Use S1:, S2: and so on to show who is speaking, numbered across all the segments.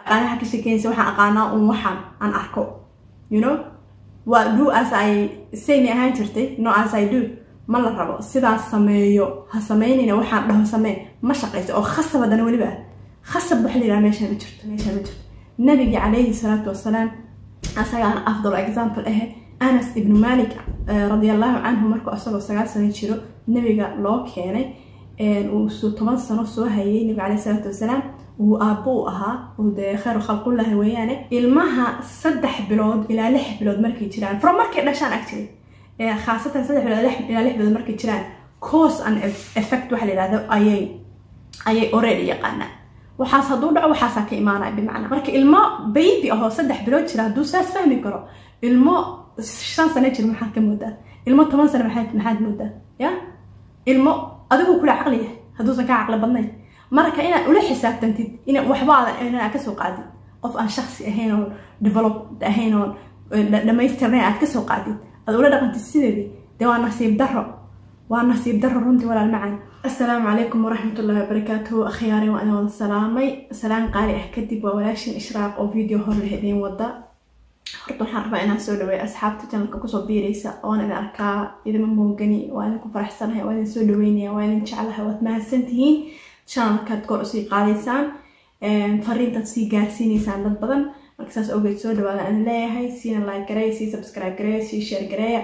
S1: Aqaan waxa ka sheekeynaysa. Waxaan aqaanaa un waxaan aan arko. Waa do as I say may ahaan jirtay, no as I do. Ma la rabo sidaas sameeyo, ha sameynayna. Waxaan dhaho samee ma shaqayso, oo khasab haddana weliba ah. Khasab waxa la yidhaha meesha ma jirto, meesha ma jirto. Nabigi calayhi salaatu wasalaam asagaan afdal example ahe. Anas ibnu Malik radia Allahu canhu, markuu asagoo 9 sano jiro nabiga loo keenay, uu 10 sano soo hayay nabiga caleyhi salaatu wasalaam, uu aabbo u ahaa, uu dee khayru khalqullahi weeyaane. Ilmaha 3 bilood ilaa 6 bilood markay jiraan, from markay dhashaan actually, khaasatan 3 bilood ilaa 6 bilood markay jiraan, cause and effect waxa la yidhahdo ayay already yaqaanaan. Waxaas hadduu dhaco, waxaasaa ka imaanaya. Bimacnaa, marka ilmo baby ahoo 3 bilood jira hadduu saas fahmi karo, ilmo 5 sano jir maxaad ka moodaa? Ilmo 10 sano maxaad moodaa? Ya ilmo adigu kula caqliya hadduusan kaa caqli badnayn. Marka inaad ula xisaabtantid ina waxba aadan inaan kasoo qaadid, qof aan shaksi ahayn oo developed ahayn oo dhamaystirnayn aad kasoo qaadid, aad ula dhaqantid sideedii, dee waa nasiib daro, waa nasiib daro runtii, walaal macaan. Assalaamu calaykum waraxmatullahi wabarakaatuhu. Akhyaari, waa idin wada salaamay salaan qaali ah kadib. Waa walaashin Ishraaq oo video hor leh idiin wada. Horta waxaan rabaa inaan soo dhaweeyo asxaabta channelka kusoo biiraysa. Oon idin arkaa, idima moogani, waa idinku faraxsanahay, waa idin soo dhaweynaya, waa idin jeclahay. Waad mahadsantihiin. Channelkaad kor usii qaadaysaan, fariintaad sii gaarsiineysaan dad badan. Marka saas ogeed, soo dhawaada aan leeyahay. Siina like gareeya, sii subscribe gareeya, sii share gareeya.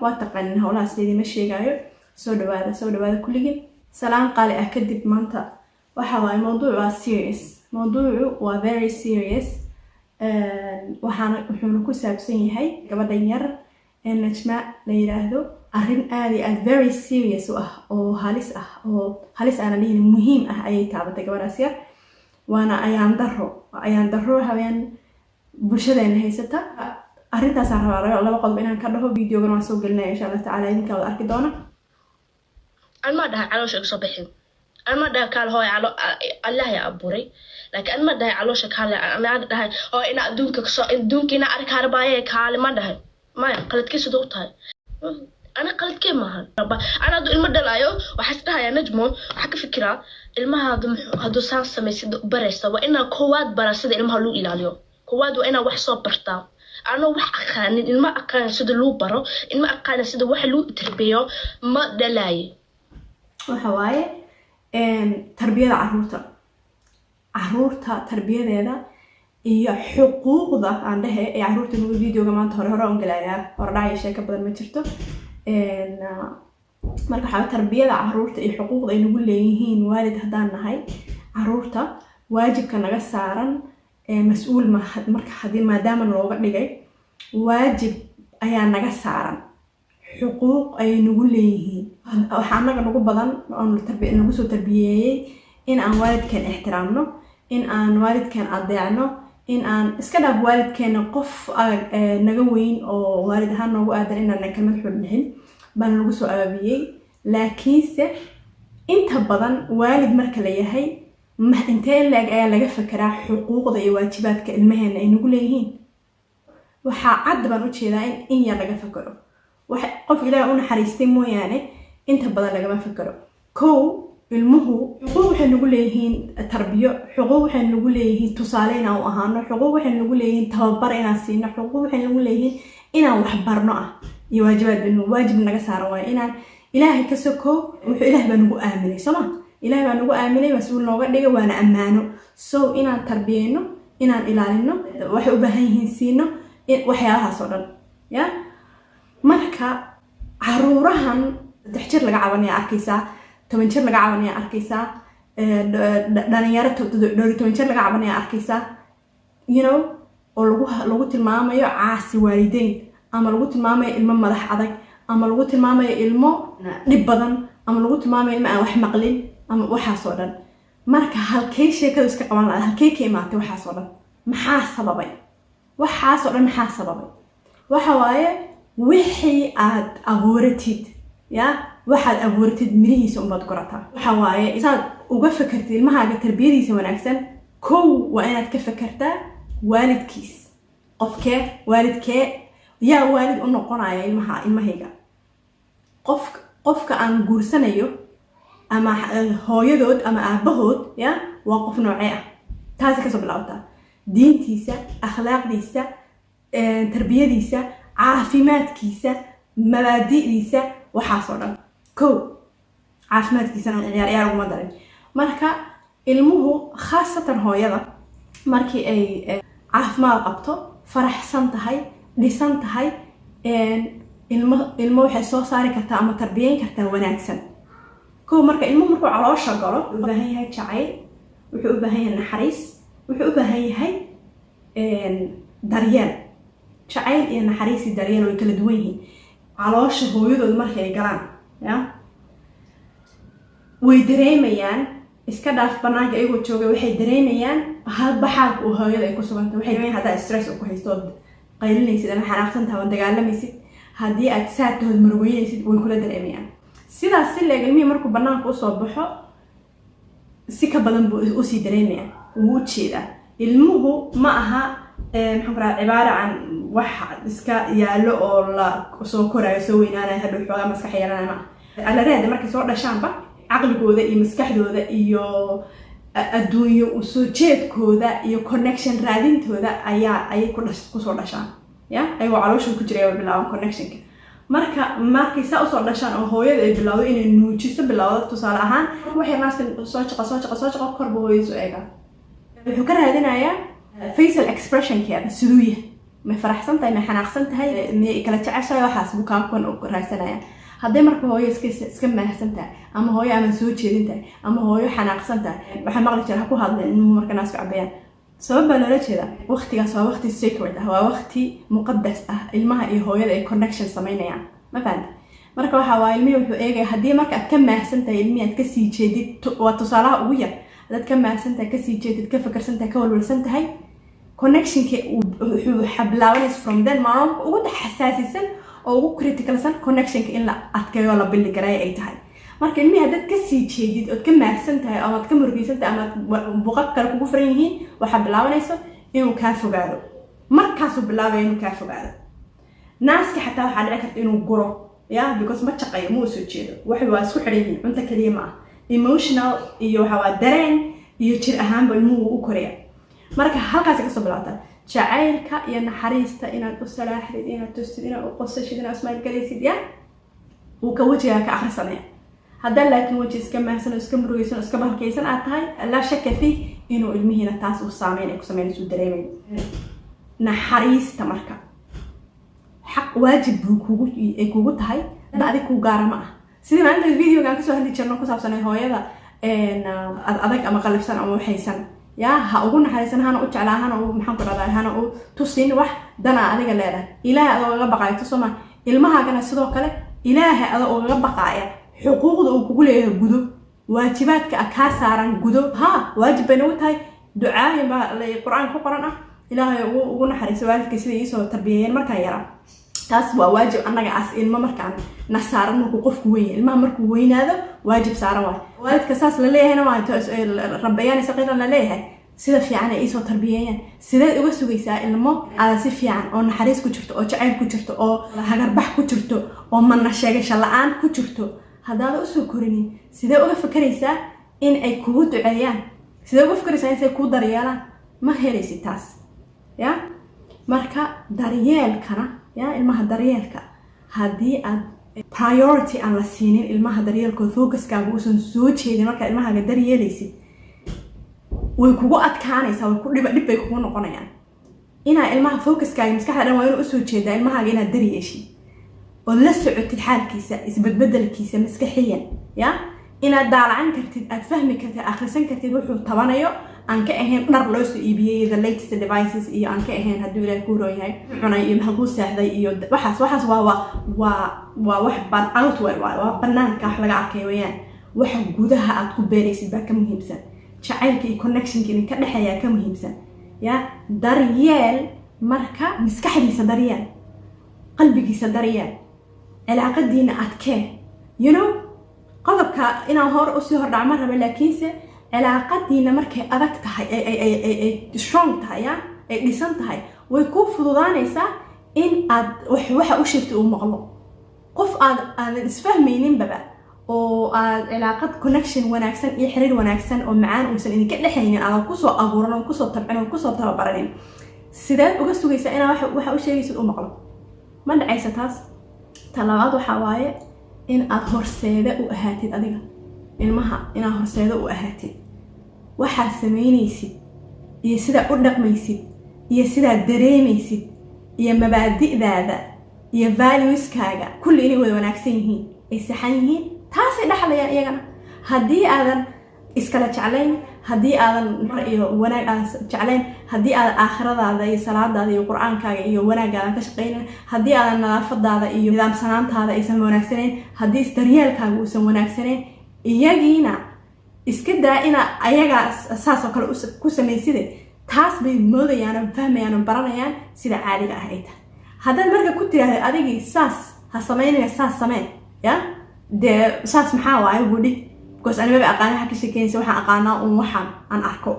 S1: Waa taqaanin howlahaas, leedima sheegaayo. Soo dhawaada, soo dhawaada kulligin. Salaan qaali ah kadib, maanta waxa waaye mawduuc waa serious, mawduucu waa very serious. Waxaana wuxuuna ku saabsan yahay gabadhan yar ee Najma la yiraahdo. Arrin aad iyo aad very serious u ah oo halis ah, oo halis aana dhihin, muhiim ah ayay taabatay gabadhaas yar. Waana ayaan daro, ayaan daro waxa weeyaan bulshadeena haysata. Arrintaasaan rabaa laba qodob inaan ka dhaho. Videogan waan soo gelinaya insha Allah tacaala, idinkaa wada arki doona.
S2: Anmaa dhahay caloosha iga soo bixin, anma dhahay kaal hooy calo Allah yaa abuuray, laakiin anma dhahay caloosha kaale, anaa dhahay hooy ina adduunka kasoo adduunka ina arki harbaaye kaale ma dhahay. Maya, qaladkee sidoo u tahay? Ana qaladkee maahan. Ana hadduu ilmo dhalaayo, waxaa is dhahayaa, Najmo, waxaa ka fikiraa ilmahaadu hadduu saan samay sida baraysa. Waa inaa koowaad baraa sida ilmaha loo ilaaliyo. Koowaad waa inaa wax soo bartaa. Anoo wax aqaanin, ilma aqaanin sida loo baro, ilma aqaanin sida wax loo tarbiyo, ma dhalaaye.
S1: Waxa waaye tarbiyada caruurta, caruurta tarbiyadeeda iyo xuquuqda aan dhehe ee caruurta nagu. Videoga maanta hore hore on gelayaa, hordhacaya, sheeko badan ma jirto. Marka waxaa tarbiyada caruurta iyo xuquuqda ay nagu leeyihiin waalid haddaan nahay caruurta, waajibka naga saaran, mas-uul marka hadii maadaama looga dhigay, waajib ayaa naga saaran, xuquuq ayay nagu leeyihiin. Waxaa anaga nagu badan oo nagu soo tarbiyeeyey in aan waalidkeen ixtiraamno, in aan waalidkeen adeecno, in aan iska dhaaf waalidkeena, qof naga weyn oo waalid ahaan noogu aadan inaan kelmad xun dhihin baan lagu soo abaabiyey. Laakiinse inta badan waalid marka la yahay, intee in la-eg ayaa laga fekeraa xuquuqda iyo waajibaadka ilmaheena ay nagu leeyihiin? Waxaa cad baan ujeedaa in yar laga fekero. Qof Ilaah u naxariistay mooyaane, inta badan lagama fekero. Kow, ilmuhu xuquuq waxay nagu leeyihiin tarbiyo, xuquuq waxay nagu leeyihiin tusaale inaan u ahaano, xuquuq waxay nagu leeyihiin tababar inaan siino, xuquuq waxay nagu leeyihiin inaan wax barno ah iyo waajibaad waajib naga saaran waayo inaan Ilaahay ka soko. Wuxuu Ilaah baa nagu aaminay, soo ma? Ilaah baa nagu aaminay, mas-uul nooga dhigay, waana ammaano. So inaan tarbiyeyno, inaan ilaalino, waxay u baahan yihiin siino, waxyaabahaas oo dhan ya. Marka caruurahan 3 jir laga cabanaya arkaysaa, 10 jir laga cabanaya arkaysaa, dhalinyaro 14 jir laga cabanaya arkaysaa, oo lagu tilmaamayo caasi waalideyn, ama lagu tilmaamayo ilmo madax adag, ama lagu tilmaamayo ilmo dhib badan, ama lagu tilmaamayo ilmo aan wax maqlin, ama waxaas oo dhan. Marka halkay sheekadu iska qaban lahayd? Halkay ka imaatay waxaas oo dhan? Maxaa sababay waxaas oo dhan? Maxaa sababay? Waxa waaye wixii aad abuuratid, ya waxaad abuuratid mirihiisa unbaad gurataa. Waxa waaye saad uga fakertid ilmahaaga tarbiyadiisa wanaagsan, kow waa inaad ka fakertaa waalidkiis. Qofkee waalidkee yaa waalid u noqonaya ilmaha, ilmahayga? Qof qofka aan guursanayo ama hooyadood ama aabahood ya waa qof noocee ah? Taasi kasoo bilaabataa. Diintiisa, akhlaaqdiisa, tarbiyadiisa, caafimaadkiisa, mabaadi'diisa, waxaasoo dhan. Kow, caafimaadkiisana ciyaar ciyaar uguma darin. Marka ilmuhu, khaasatan hooyada, markii ay caafimaad qabto, faraxsan tahay, dhisan tahay, ilmo waxay soo saari kartaa ama tarbiyeyn kartaa wanaagsan. Kow, marka ilmuhu markuu caloosha galo, wuxuu u baahan yahay jacayl, wuxuu u baahan yahay naxariis, wuxuu u baahan yahay daryeel. Jacayl iyo naxariis iyo daryeel way kala duwan yihiin. Caloosha hooyadooda markay ay galaan, ya, way dareemayaan. Iska dhaaf banaanka iyagoo jooga, waxay dareemayaan halba xaalka uu hooyada ay ku sugantay. Waxay dareemayaan haddaa stress ku haysto ood qaylinaysid ama xanaaqsan tahay ood dagaalamaysid, haddii aad sad tahood murugeynaysid, way kula dareemayaan. Sidaas si leeg, ilmihii markuu banaanka usoo baxo, si ka badan buu usii dareemaya, wuu u jeedaa. Ilmuhu ma aha, maxaan ku rahaa, cibaara can wax iska yaallo oo la soo korayo, soo weynaanayo, hadhow xoogaa maskax yeelanayo ma aha. Alareeda markay soo dhashaanba, caqligooda iyo maskaxdooda iyo adduunyo usoo jeedkooda iyo connection raadintooda ayay kusoo dhashaan. Ya, ayagoo caloosha ku jiray way bilaaban connectionka. Marka markay saa usoo dhashaan oo hooyada ay bilowdo inay nuujiso bilowdo, tusaale ahaan, waxay naaska soo jaqa, soo jaqa, soo jaqa, korba hooyadiisu eegaa. Wuxuu ka raadinayaa facial expressionkeeda, siduu yahay, may faraxsan tahay, may xanaaqsan tahay, miyay kala jeceshahay, waxaas buu kaa kuwan raadsanaya. Hadday marka hooyo iska maahsan tahay, ama hooyo ama soo jeedin tahay, ama hooyo xanaaqsan tahay, waxaa maqli jira, "Ha ku hadleen ilmuhu marka naasku cabayaan." Sabab baa loola jeedaa. Waqtigaas waa waqti sacred ah, waa waqti muqadas ah, ilmaha iyo hooyada ay connection samaynayaan. Ma fahanta? Marka waxa waa ilmihii wuxuu eegaya, haddii marka aad ka maahsan tahay ilmihii, aad kasii jeedid, waa tusaalaha ugu yar, haddaad ka maahsan tahay, kasii jeedid, ka fakarsan tahay, ka walwalsan tahay, connectionka wuxuu xablaabanaysa from then. Maalmoka ugu xasaasisan oo ugu criticalsan connectionka in la adkeeyo, la build gareeyo ay tahay. Marka ilmihii haddaad kasii jeedid ood ka maahsan tahay ama aad ka murugaysan tahay ama buqaq kale kugu furan yihiin, waxaa bilaabanaysa inuu kaa fogaado. Markaasuu bilaabaya inuu kaa fogaado. Naaska xataa waxaa dhici karta inuu guro, ya, because ma jaqayo, ma usoo jeedo. Wax waa isku xidhan yihiin, cunto kaliya ma ah, emotional iyo waxa waa dareen iyo jir ahaanba ilmuhu u koraya. Marka halkaasi kasoo bilaabtaa jacaylka iyo naxariista, inaad u salaaxdid, inaad tustid, inaad u qosashid, inaad smile galaysid, ya, uu ka wejigaa ka akhrisanaya. Haddaan laakiin weji iska maahsan oo iska murugaysan oo iska bahalkaysan aad tahay, laa shaka fiih inuu ilmihiina taas uu saameyn ay ku sameynayso, uu dareemayo. Naxariista marka xaq waajib buu kugu ay kugu tahay, adig kuu gaara ma ah. Sidii maalinta videogan kasoo hadli jirno ku saabsanay hooyada ad adag ama qalifsan ama waxaysan, yaa, ha ugu naxariisan, hana u jeclaa, hana u, maxaan ku dhahdaa, hana u tusin wax danaa adiga leedahay. Ilaahay adoo ugaga baqaayo tusoma. Ilmahaagana sidoo kale, Ilaahay adoo ugaga baqaaya, xuquuqda uu kugu leeyahay gudo, waajibaadka kaa saaran gudo. Ha, waajib bay nagu tahay. Ducaayin baa Qur-aan ku qoran ah, "Ilaahay ugu naxariisa waalidkay sida iisoo tarbiyeeyeen markaan yaraa." Taas waa waajib annaga as ilmo markaan na saaran. Markuu qofku weyn yahay, ilmaha markuu weynaado, waajib saaran waay. Waalidka saas la leeyahayna waa "rabbayaani saqiiran" la leeyahay, sida fiican ay iisoo tarbiyeeyeen. Sideed uga sugaysaa ilmo aadan si fiican oo naxariis ku jirto oo jacayl ku jirto oo hagarbax ku jirto oo mana sheegasho la-aan ku jirto haddaada usoo korinin? Sidee uga fakaraysaa in ay kugu duceeyaan? Sidee uga fakaraysaa intay kuu daryeelaan? Ma helaysid taas, ya. Marka daryeelkana, ya, ilmaha daryeelka, haddii aad priority aan la siinin ilmaha daryeelkooda, focuskaaga uusan soo jeedin markaa ilmahaaga daryeelaysid, way kugu adkaanaysaa, way ku dhib dhib bay kugu noqonayaan. Inaa ilmaha focuskaaga, maskaxda dhan waa inuu usoo jeedaa ilmahaaga, inaad daryeeshid ood la socotid xaalkiisa, isbedbedelkiisa maskaxiyan, ya, inaad daalacan kartid, aad fahmi kartid, akhrisan kartid wuxuu tabanayo, aan ka ahayn dhar loo soo iibiyey, the latest devices, iyo aan ka ahayn hadduu Ilaah kuu roon yahay cunay iyo halkuu seexday iyo waxaas. Waxaas waa wax ban outward waay, waa banaanka wax laga arkay weeyaan. Waxa gudaha aad ku beeraysid baa ka muhiimsan, jacaylka iyo connectionka idinka dhexeeyaa ka muhiimsan. Ya, daryeel marka maskaxdiisa daryeel, qalbigiisa daryeel, cilaaqadiina adkee. Qodobka inaan hor usii hordhac ma raba, laakiinse cilaaqadiina markay adag tahay, ay strong tahay, ya, ay dhisan tahay, way kuu fududaanaysaa in aad waxa u sheegtay uu maqlo. Qof aadan isfahmayninbaba. Oo aad cilaaqad, connection wanaagsan iyo xiriir wanaagsan oo macaan uusan idinka dhexaynin, aadan kusoo abuuran oo kusoo tabcin oo kusoo tababaranin, sideed uga sugaysaa inaa waxa u sheegaysid u maqlo? Ma dhacaysa taas. Ta labaad waxaa waaye in aad horseede u ahaatid adiga ilmaha, inaad horseedo u ahaatid. Waxaad samaynaysid iyo sidaa u dhaqmaysid iyo sidaad dareemaysid iyo mabaadi'daada iyo valueskaaga kulli inay wada wanaagsan yihiin, ay saxan yihiin, taasay dhaxlayaan iyagana. Haddii aadan iskala jeclayn, haddii aadan iyo wanaag aadan jeclayn, haddii aadan aakhiradaada iyo salaadaada iyo Qur-aankaaga iyo wanaagaadan ka shaqaynayn, haddii aadan nadaafadaada iyo nidaamsanaantaada aysan wanaagsanayn, haddii isdaryeelkaaga uusan wanaagsanayn, iyagiina iska daa ina ayagaa saas oo kale ku samayside. Taas bay moodayaan oo fahmayaan oo baranayaan sida caadiga ah ay tahay. Haddaad marka ku tiraahda adigii saas ha samaynaya, saas samee, ya dee saas maxaa waaye budhi? Because animaba aqaana waxa ka sheekeynaysa. Waxaan aqaanaa un waxaan aan arko.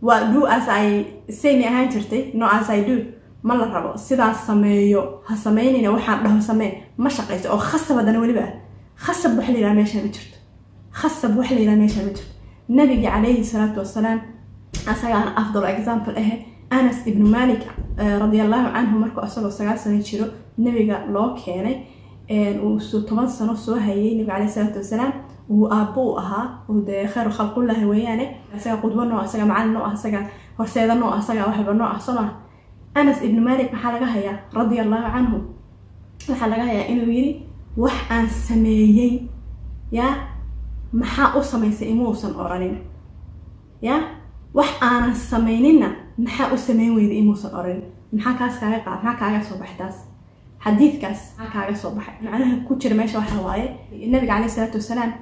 S1: Waa do as I say may ahaan jirtay, not as I do. Ma la rabo. Sidaas sameeyo ha samaynayna, waxaan dhaho samee ma shaqayso. Oo khasab haddana weliba ah, khasab wax la yidhaha meesha ma jirto. Khasab wax la yidhaha meesha ma jirto. Nabigi calayhi salaatu wasalaam asagaana afdal example ahe. Anas ibnu Malik radia Allahu canhu, markuu asagoo 9 sano jiro nabiga loo keenay, uu 10 sano soo hayay nabiga caleyhi salaatu wasalaam, uu aabbo u ahaa, uu dee khayru khalqullahi weeyaane, asaga qudwo noo, asaga macalin noo ah, asaga horseeda noo ah, asaga waxba noo ah, soo maa? Anas ibnu Malik maxaa laga hayaa radia Allahu canhu? Waxaa laga hayaa inuu yiri: "Wax aan sameeyey yaa maxaa u samaysay imuusan oranin, ya wax aanan samayninna maxaa u sameyn weyday imuusan oranin." Maxaa kaas kaaga qaad? Maxaa kaaga soo baxay taas? Xadiidkaas maxaa kaaga soo baxay? Macnaha ku jira meesha waxaa waaye, nabiga caleyhi salaatu wasalaam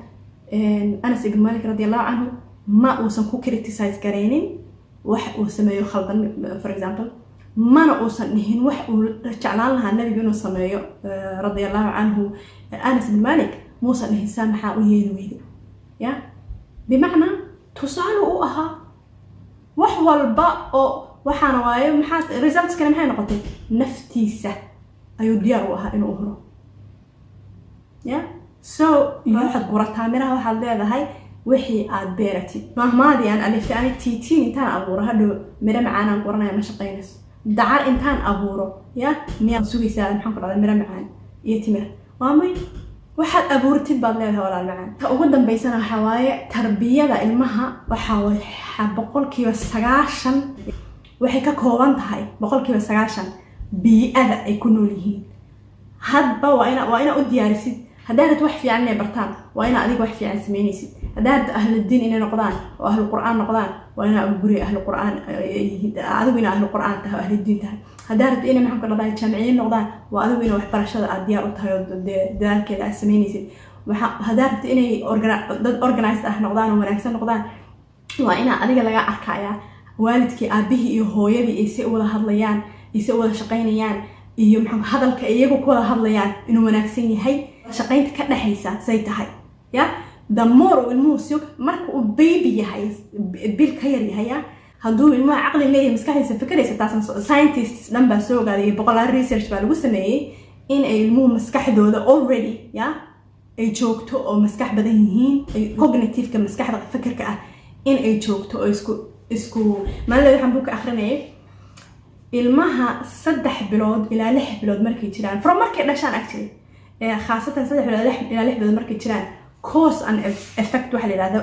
S1: Anas ibn Malik radi Allahu canhu ma uusan ku criticize garaynin wax uu sameeyo khaldan, for example, mana uusan dhihin wax uu jeclaan lahaa nabigu inuu sameeyo radia Allahu canhu. Anas ibn Malik muusan dhihin saa maxaa u yeeli weyday, ya bimacnaa tusaale u ahaa wax walba oo waxaana waaye. Maxaa resultskani maxay noqotay? Naftiisa ayuu diyaar u ahaa inuu huro. Ya so waxaad gurataa miraha waxaad leedahay wixii aad beeratid. Mahmaadii aan aliftay ani, tiitiin intaan abuuro hadhow miro macaanaan guranaya, ma shaqaynayso. Dacar intaan abuuro ya miyaad sugaysaa, maxaan ku dhahda, miro macaan iyo timir? Waa may. Waxaad abuurtid baad leedahay, walaal macaan. Ta ugu dambeysana waxaa waaye tarbiyada ilmaha waxaa 90% waxay ka kooban tahay, 90%, bii'ada ay ku nool yihiin. Hadba waa inaa u diyaarisid. Haddaa rabto wax fiican inay bartaan, waa inaa adiga wax fiican samaynaysid. Haddaa rabto ahludiin inay noqdaan oo ahlu Qur'aan noqdaan, waa inaa guriga ahlu Qur'aan, adigu inaa ahlu Qur'aan tahay oo ahludiin tahay. Haddaa rabto inay, maxaan ku dhahdaa, jaamiciyiin noqdaan, waa adigu inaa waxbarashada aad diyaar u tahay oo dee dadaalkeeda aad samaynaysid. Haddaa rabto inay dad organized ah noqdaan oo wanaagsan noqdaan, waa inaa adiga laga arkayaa, waalidkii, aabihii iyo hooyadii ay si u wada hadlayaan iyo si u wada shaqaynayaan iyo maxaa hadalka iyagu ku wada hadlayaan inuu wanaagsan yahay, shaqaynta ka dhexaysa say tahay. Ya the more uu ilmuhu sio marka uu baby yahay, bil ka yar yahay, ya hadduu ilmuha caqli leeyahay, maskaxdiisa fikraysa, taasna scientists dhan baa soo ogaaday iyo boqolaal research baa lagu sameeyey in ay ilmuhu maskaxdooda already ya ay joogto oo maskax badan yihiin, ay cognitiveka, maskaxda fikirka ah, in ay joogto oo isku maalin. Waxaan buu ka akrinayay ilmaha 3 bilood ilaa 6 bilood markay jiraan, from markay dhashaan actually, khaasatan 3 bilood ilaa 6 bilood markay jiraan, cause and effect waxa la yidhahdo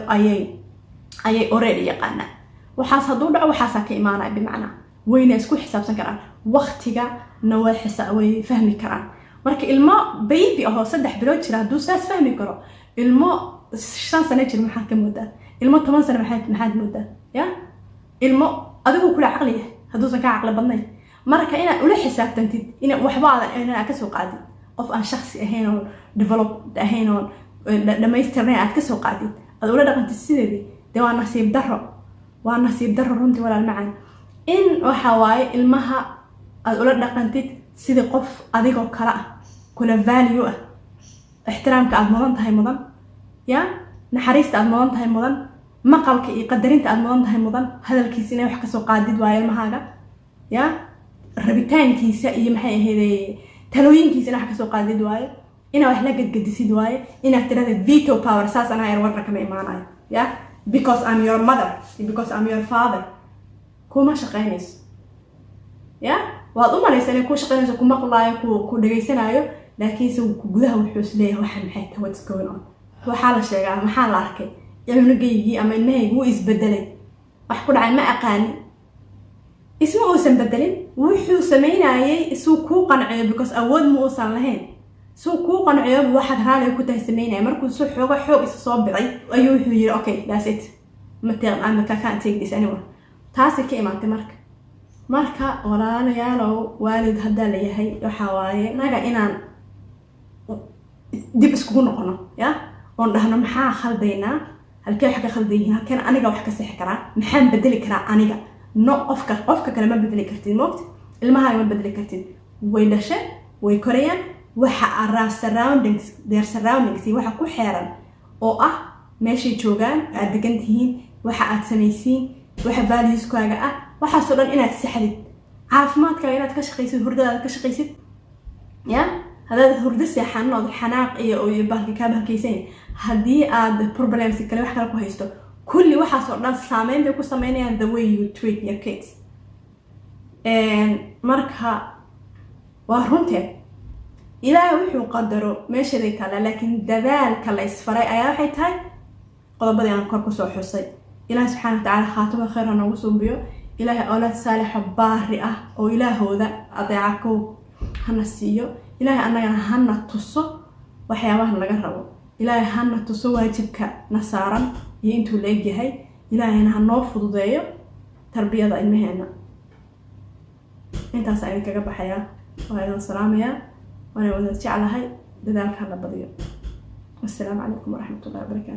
S1: ayay already yaqaanaan. Waxaas hadduu dhaco, waxaasaa ka imaanaya, bimacnaa wayna isku xisaabsan karaan, waqtigana way fahmi karaan. Marka ilmo baby ahoo 3 bilood jira hadduu saas fahmi karo, ilmo 5 sano jir maxaad ka moodaa? Ilmo 10 sano maxaad moodaa? Ya ilmo adigu kula caqliya hadduusan kaa caqli badnayn. Marka inaad ula xisaabtantid ina waxba aadan inaad kasoo qaadid qof aan shaksi ahayn oo developed ahayn oo dhamaystirnayn aad kasoo qaadid, aad ula dhaqantid sideedii, dee waa nasiib daro, waa nasiib daro runtii, walaal macaan. In waxa waaye ilmaha aad ula dhaqantid sidii qof adigoo kale ah, kula value ah, ixtiraamka aad mudan tahay mudan, ya naxariista aad mudan tahay mudan, maqalka iyo qadarinta aad mudan tahay mudan, hadalkiisa inay wax kasoo qaadid waayo ilmahaaga, ya rabitaankiisa iyo maxay ahayd talooyinkiisa inay wax kasoo qaadid waayo. Inaa wax la gadgadisid waaye, inaad tirada veto power. Saas anaa yar warna kama imaanayo, yeah, because I'm your mother, because I'm your father. Kuma shaqaynayso. Ya, waad u malaysa inay ku shaqaynayso, ku maqlaayo, ku dhegaysanaayo, laakiinse gudaha wuxuu is leeyahay, "Waxa maxay tahay? What's going on?" Waxaa la sheegaa, maxaa la arkay, cunugaygii ama ilmahaygi wuu isbedelay, wax ku dhacay ma aqaani. Isma uusan bedelin. Wuxuu sameynayay isuu kuu qanciyo, because awood ma uusan lahayn. Suu kuu qanciyo waxaad raaliga ku tahay sameynaya. Markuu si xooga xoog isa soo biday ayuu wuxuu yiri, "Okay, that's it, ma can't take this anymore." Taasay ka imaatay. Marka walaalayaalow, waalid haddaa la yahay, waxaa waaye naga inaan dib iskugu noqono, ya, oon dhahno, maxaa khaldaynaa? Halkee wax ka khaldan yihiin? Halkeen aniga wax ka sixi karaa? Maxaan bedeli karaa aniga? No, qofka kale ma bedeli kartid, moogta? Ilmahaaga ma bedeli kartid. Way dhasheen, way korayaan. Waxa araa surroundings, their surroundings, iyo waxa ku xeeran oo ah meeshay joogaan, aad degan tihiin, waxa aad samaysiin, waxa valueskaaga ah, waxaasoo dhan inaad saxdid. Caafimaadkaaga inaad ka shaqaysid, hurdadaad ka shaqaysid. Ya, haddaad hurdo seexanin ood xanaaq iyo bahalka kaa bahalkaysan yahay, haddii aad problems kale, wax kale ku haysto, kulli waxaasoo dhan saameyn bay ku sameynayaan the way you treat your kids. Marka waa runteed, Ilaahay wuxuu qadaro meeshaday taallaa, laakiin dadaalka la isfaray ayaa waxay tahay qodobadii aan kor kusoo xusay. Ilaahay subxaana watacaala khaatimo khayr ha noogu suubiyo. Ilaahay awlaad saalixa, baari ah oo Ilaahooda adeeca kow hana siiyo. Ilaahay annagana hana tuso waxyaabahan laga rabo. Ilaahay hana tuso waajibka na saaran iyo intuu la egyahay. Ilaahayna ha noo fududeeyo tarbiyada ilmaheena. Intaas ayaan kaga baxayaa. Waa idin salaamayaa, waana wada jeclahay. Dadaalka hala badiyo. Wassalaamu calaykum waraxmatullahi wabarakaatu.